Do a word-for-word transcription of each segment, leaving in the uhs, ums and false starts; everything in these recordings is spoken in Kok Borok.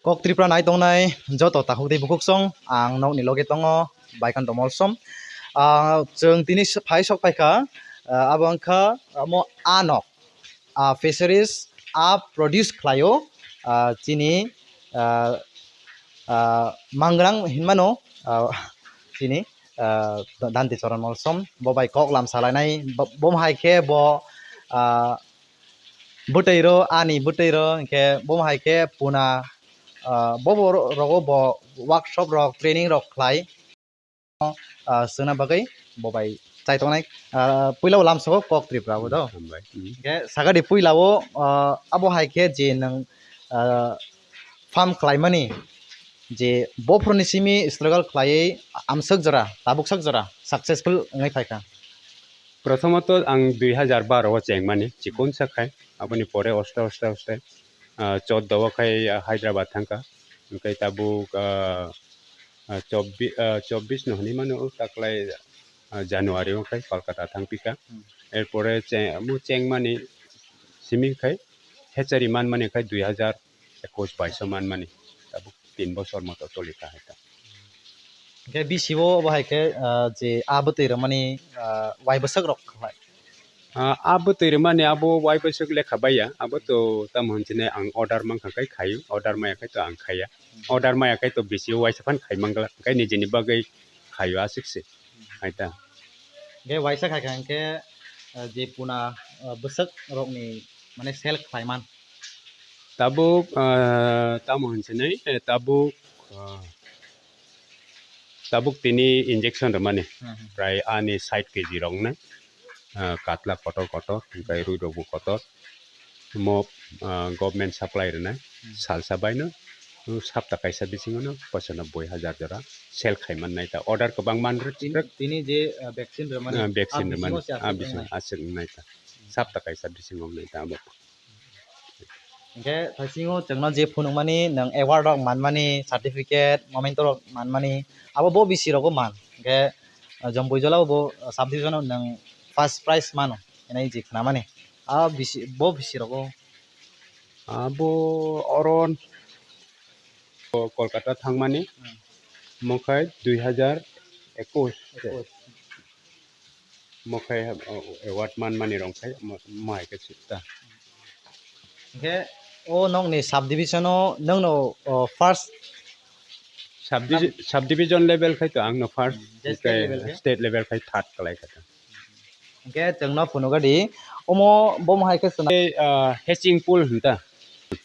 Kok Tripura nai tongnai joto takhuk tei bukhuk song, ang nokni loge tongo, Baikhanto Molsom. Ah, chwng tini s-, phai sok phaikha, ah, abo wngkha, omo a nok, ah, fisheries, a produce khlaio, ah, chini, ah, ah, mangrang hinmano, ah, chini, ah, Dhanti Charan Molsom, bo bai kok lam salainai, bo, bo hai khe bo, ah, bwtwi rw, ani bwtwi rw, hinkhe bo hai khe puna, ah, bo bo ro-, rogo bo workshop rok, training rok khlai, ah, swngna bagwi bo bai chai tongnai. Ah, puila o lamsogo Kok Tripura bo do. Hambai. Hmm. Hinkhe sakadi puila o, ah, abo hai khe je nwng, ah, farm khlaimani je bophuruni simi struggle khlaiwi amswk jora, tabuk sak jora successful wngwi phaikha. Prothomoto ang dui hajar baro o chengmani, chikon sak khai, aboni pore oste oste oste, ah, choddo o khai, ah, Hyderabad thangkha, hwnkhe tabuk, ah, ah, chobbi-, ah, chobbish no hinwi mano, o taklai, ah, January o khai Kolkata thangpikha. Hmm. Erpore che-, omo chengmani simi khai, hatchery manmani khai dui hajar ekush baish o manmani, tabuk tin bochor moto choli kha hai ta. Hwnkhe bisi o bo hai khe, ah, je a bwtwi rwmani, ah, wai bwswk rok khlai? Ah, a bwtwi rwmani abo wai bwswk lekha baiya, abo to tamo hwn sini ang order mankha khai khaio, order maya khai to ang khaiya, order maya khai to bisi o waisa phan khai mangla, khai nijini bagwi khaio aswk se hai ta. Hwnkhe waisa khai kha hwnkhe, ah, je puna, ah, bwswk rokni mane sale khlai man? Tabuk, ah, tamo hwn sini, eh, tabuk, ah, tabuk tini injection rwmani, hmm, hmm, prai ani sait keji rok wngnai, ah, katla kotor kotor, hwnkhe rwi rok bo kotor, omo, ah, government supply rwnai, hmm, salsa baino, hmm, sapta kaisa bisingo no pochanobboi hajar jora sale khai man nai ta, order kwbang man rwk. Tini, tini je, ah, vaccine rwmani, ah, vaccine ah, rwmani, bisingo se ah, aswk bisingo wngnai, aswk wngnai ta, sapta kaisa bisingo wngnai ta abo. Hwnkhe thaisingo chwngno je phunukmani, nwng award rok manmani, certificate, memento rok manmani, abo bo bisi rogo man. Hwnkhe, ah, Jomboi Jolao bo, ah, sub division o nwng first prize mano, hinwi je khnamani. Ah, bisi, bo bisi rogo. Abo oro Kolkata thangmani, hmm, omo khai dui hajar ekush. Ekush. Mo khai, o, award man mani rong khai, mo, mo hai khe sita. Hwnkhe o nokni subdivision o nwngno, o, first Subdivi-, subdivision level khai to ang no first, hmm, je state level khe? State level khai third kalai kha ta. Hwnkhe chwngno phunukadi, omo bo mo hai khe swnam. Tei, ah, hatching pool hwn ta.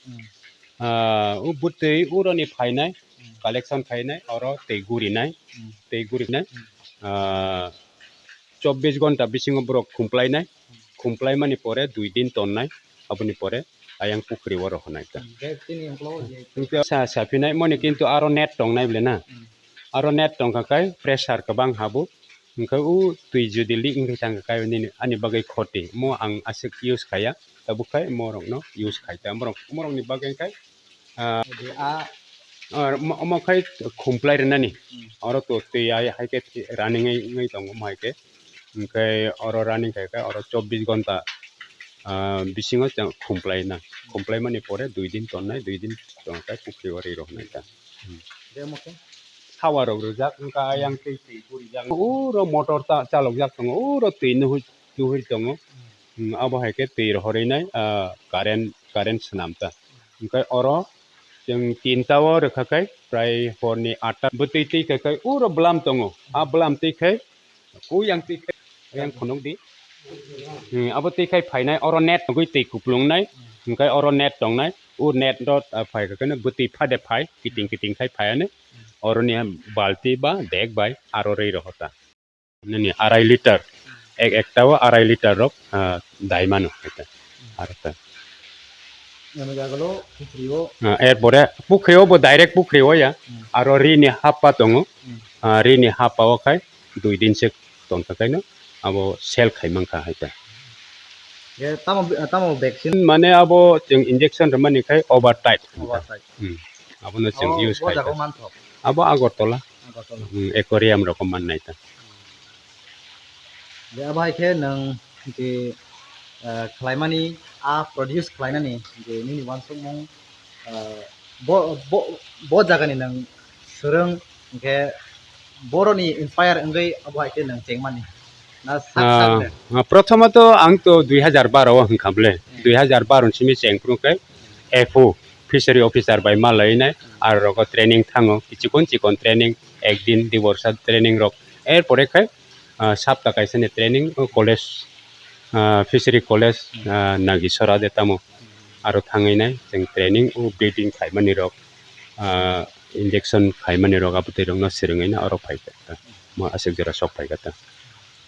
Hmm. Ah, o bwtwi uroni phainai, hmm, collection khainai, oro tei gurinai, hmm, tei gurinai. Hmm. Ah, chobbish ghonta bisingo borok khumplainai, khumplaimani pore dui din tonnai, aboni pore ayang pukhri o rohornai ta. Hmm, bek chini uklok o je. Hwnkhe sa, saphinai moni kintu aro net tongnai bole na. Hmm. Aro net tongkha khai pressure kwbang habo. Hwnkhe o twi jodi leak wngkhe thangkha khai nini, ani bagwi khoti. Mo ang aswk use khaiya, tabuk khai morokno use khai ta. Morok, morokni bagwi khai Ah, ah, omo, omo khai khumplai rwnani. Hmm. Oro to twi ai hai khe running wi, wi tongo omo hai khe. Hwnkhe oro running khai khe oro chobbish ghonta, ah, bisingo chwng khumplai na. Khumplai mani pore dui din tonnai, dui din tong khe pukhri o ri rok nai ta. Hmm. Tei omo khe? Hawa rok rwjak, wngkha ayang twi twi gurijak. Uro motor ta chalokjak tongo, uro twi nuhur, nuhur tongo. Hmm. Hmm, abo hai khe twi rohorwi nai, ah, current, current swnam ta. Hwnkhe oro chwng tinta o rwkha khe prai horni atta bwtwi twi khe, khe uro bwlam tongo. A bwlam twi khe kuyang twi khe yang phunuk di. Hmm, abo twi khe phainai oro net tongwi twi kuplung nai. Hwnkhe oro net tongnai. O net rok, ah, phai khe bwtwi phade phai kiting kiting khai phai ani. Oroni balti ba dek bai aro rwi rohor ta. Nini arai liter, ek ekta o arai liter rok, ah, dai mano, eta, arokta. Nini jagalo pukhri o. Ah, erpore pukhri o bo direct pukhri o ya, hmm, aro rini happa tongo, hmm, ah, rini happa o khai dui din se tongkha kaino abo sell khai mankha hai ta. Ye, tamo, tamo vaccine? Mane abo chwng injection rwmani khai over tight. Over tight. Hmm. Abono chwng use khai ta. Abo Agartala. Agartala. Hmm, aquarium rok mannai ta. Je abo hai khe nwng je, ah, khlaimani, a produce khlainani je nini uansukmung, ah, Bo, bo, bo jagani nwng swrwng, hwnkhe boroni inspire wngwi abo hai khe nwng chengmani? Na sak sak Ah, de? Ah, prothomoto ang to dui hajar baro o hwnkha bwle. Hmm. Dui hajar baro ni simi chengphuru khe F O, fishery officer bai ma lainai, Hmm. aro rogo training thango, chikon chikon training, ek din, di borsa training rok. Er pore khe, ah, sapta kaisa ni training, o college, ah, fishery college, ah, Nagisora de tamo. Aro thangwi nai chwng training o breeding khaimani rok, ah, injection khaimani rok, abotwi rokno swrwngwi no oro phai kha ta. Mo aswk jora sok phai kha ta.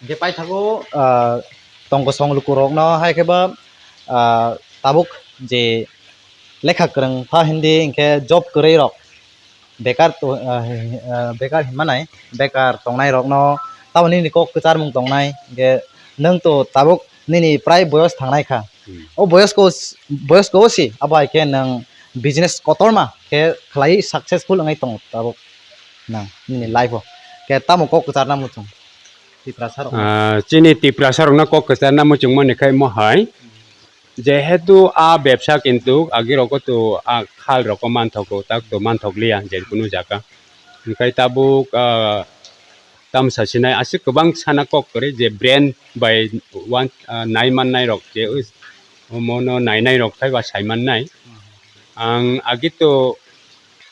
Hingke paithago, ah, tongkosong lukurokno hai khe ba, ah, tabuk je lekha kwrwng pha hindi hingke job kwrwi rok bekar to-, ah, ah, bekar hinma nai, bekar tongnai rokno tamo nini kok kwcharmung tongnai, hingke nwng to tabuk nini prai boyos thangnai kha. Hmm. O boyos ko, boyos ko si, abo hai khe nwng business kotorma khe khlai successful wngwi tongo tabuk nwng nini life o. Khe tamo kok kwcharna muchung Tiprasa rok? Ah, chini Tiprasa rokno kok kwcharna muchungmani khai mo hai. Jehetu a bepsa kintu agi rogo to a khal rogo manthok ro, tak to manthok liya je kunu jaga. Hingkai tabuk, ah, tamsa sinai aswk kwbang sana kok kwrwi je brain bai wan, ah, nai mannai rok je us-, omono nainai rok khai ba sai mannai. Ang agi to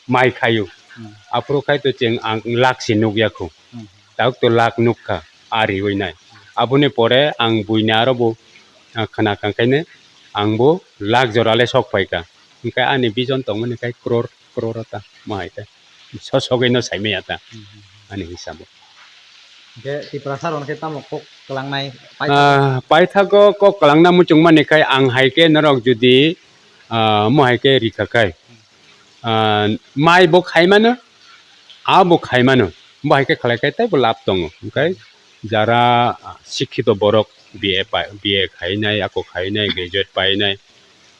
mai khayu. Hmm. Aphuru khai to chwng ang lakh si nukya khu. Hmm. Tabuk to lakh nukha, a riwi nai. Aboni pore ang buini aro bo, ah, khna kha khaine ang bo lakh jora le sok phaikha. Hingkhe ani vision tongmani khai crore, crore ta ma hai khe. So sogwi no saimaya ta. Hmm. Ani hisabo. Hingkhe Tiprasa rok khe tamo kok kwlangnai paithago? Ah, paithago kok kwlangna muchungmani khai ang hai khe norok jodi, ah, mo hai khe rikha khai. Ah, mai bo khai mano, a bo khai mano, bo hai khe khlai khai tei bo lab tongo. Hingkhe jara sikhito borok B A pa-, B A khainai, ako khainai, graduate painai,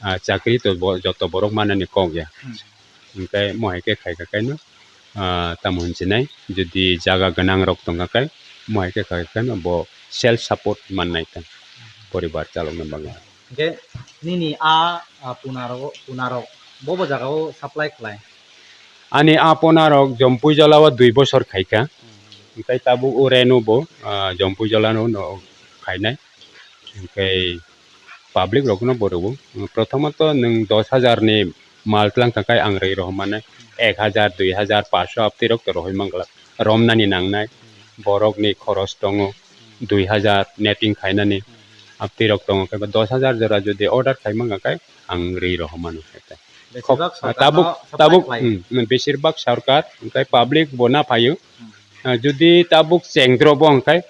ah, chakri to bo-, joto borok manani kok ya. Hmm. Hingkhe mo hai khe khai kha khaino, ah, tamo hinsinai, jodi jaga gwnang rok tongkha khe, mo hai khe khai kha khaino bo self support mannai ta, poribar chalokna bagwi. Hingke nini a, a, punarok, punarok bobo jagao supply khlai? Ani a punarok Jompui Jolao dui bosor khaikha. Hmm. Hingke tabuk o reno bo, a, Jompui Jolano no khainai. Hingke public rokno bo rwo. Prothomoto nwng dos hajar ni mal tlang thangkhai ang rwi rohormani ek hajar, dui hajar, paanch sho aptwi rok to rohoi mangla. Romnani nangnai, borokni khoros tongo, dui hajar netting khainani, aptwi rok tongo, khe dos hajar jora jodi order khai mangkha khe ang rwi rohormano khe ta. Besibak Khok-, sorkarno tabuk, supply tabuk, khlai. Hmm, besibak sorkar, hwnkhe public bo na phaio. Hmm. Ah, jodi tabuk chengdro bo hwnkhe,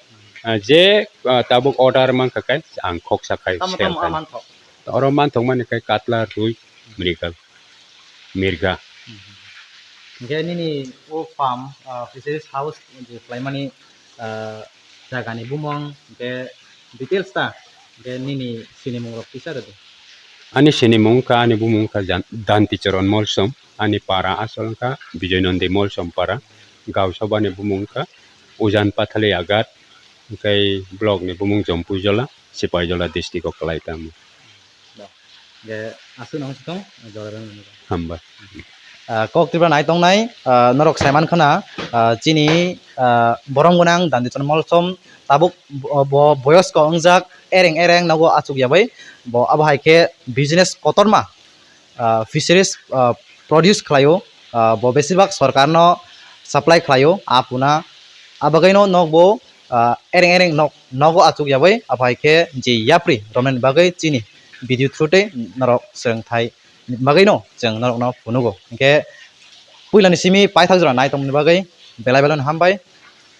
ah, je, ah, tabuk order mankha khe ang khoksa khai Tamo sell tamo khai. A manthok? Oro manthokmani khe katla, rui, mrigal. Mirga. Hingke nini o farm, ah, fisheries house je khlaimani, ah, jagani bumung, hingke details ta, hingke nini sinimung rok kisa rwdi. Ani sinimung wngkha, ani bumung wngkha Jan-, Danti Choron Molsom, ani para asol wngkha Bijoy Nondi Molsom para, Gausabani bumung wngkha Ujan Pathali Agat, hingke block ni bumung Jompuijola, Sipaijola district o kwlai tamo. Hingke aswk no wngsi tong, jora rwng nang. Hambai. Ah, kok Tripura nai tongnai, ah, norok saiman khana, ah, chini, ah, borom gwnang Danti Choron Molsom tabuk bo, bo boyosko wngjak, ereng ereng nogo achuk yabai, bo abo hai khe business kotorma, ah, fisheries, ah, produce khlaio, ah, bo besibak sorkarno supply khlaio, a puna, a bagwino nokbo, ah, ereng ereng nok, nogo achuk yabai, abo hai khe je yapri romnani bagwi chini video through tei norok swrwngthai bagwino chwng norokno phunugo. Hinkhe puilani simi paithak jora nai tongmani bagwi belai belai no hambai.